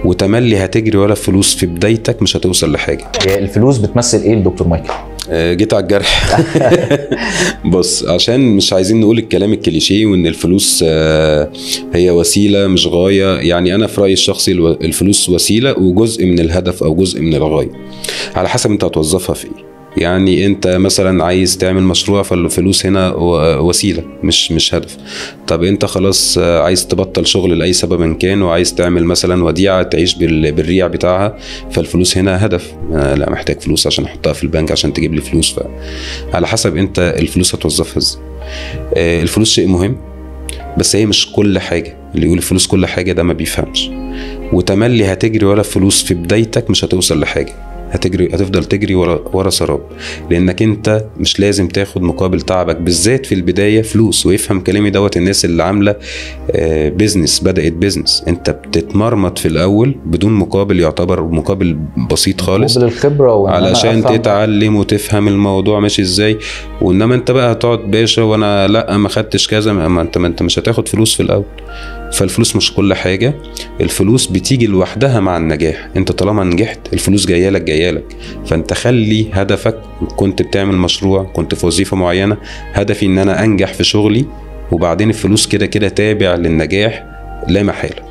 وتملي هتجري ورا الفلوس في بدايتك مش هتوصل لحاجة. الفلوس بتمثل ايه لدكتور مايكل؟ جيت على الجرح. بص، عشان مش عايزين نقول الكلام الكليشيه وان الفلوس هي وسيلة مش غاية. يعني انا في رايي الشخصي الفلوس وسيلة وجزء من الهدف او جزء من الغاية، على حسب انت هتوظفها في ايه. يعني انت مثلا عايز تعمل مشروع، فالفلوس هنا وسيلة مش هدف. طب انت خلاص عايز تبطل شغل لاي سبب إن كان، وعايز تعمل مثلا وديعة تعيش بالريع بتاعها، فالفلوس هنا هدف. لا، محتاج فلوس عشان احطها في البنك عشان تجيب لي فلوس. فعلى حسب انت الفلوس هتوظفها ازاي. الفلوس شيء مهم، بس هي مش كل حاجة. اللي يقول الفلوس كل حاجة ده ما بيفهمش. وتملي هتجري ورا الفلوس في بدايتك مش هتوصل لحاجة، هتفضل تجري ورا سراب، لانك انت مش لازم تاخد مقابل تعبك بالذات في البداية فلوس. ويفهم كلامي دوت الناس اللي عامله business، بدات business، انت بتتمرمط في الاول بدون مقابل، يعتبر مقابل بسيط خالص، مقابل الخبرة، علشان تتعلم وتفهم الموضوع ماشي ازاي. وانما انت بقى هتقعد باشا وانا لا ما خدتش كذا، ما انت مش هتاخد فلوس في الاول. فالفلوس مش كل حاجة، الفلوس بتيجي لوحدها مع النجاح. انت طالما نجحت الفلوس جاية لك جاية لك. فانت خلي هدفك، كنت بتعمل مشروع، كنت في وظيفة معينة، هدفي ان انا انجح في شغلي، وبعدين الفلوس كده كده تابع للنجاح لا محالة.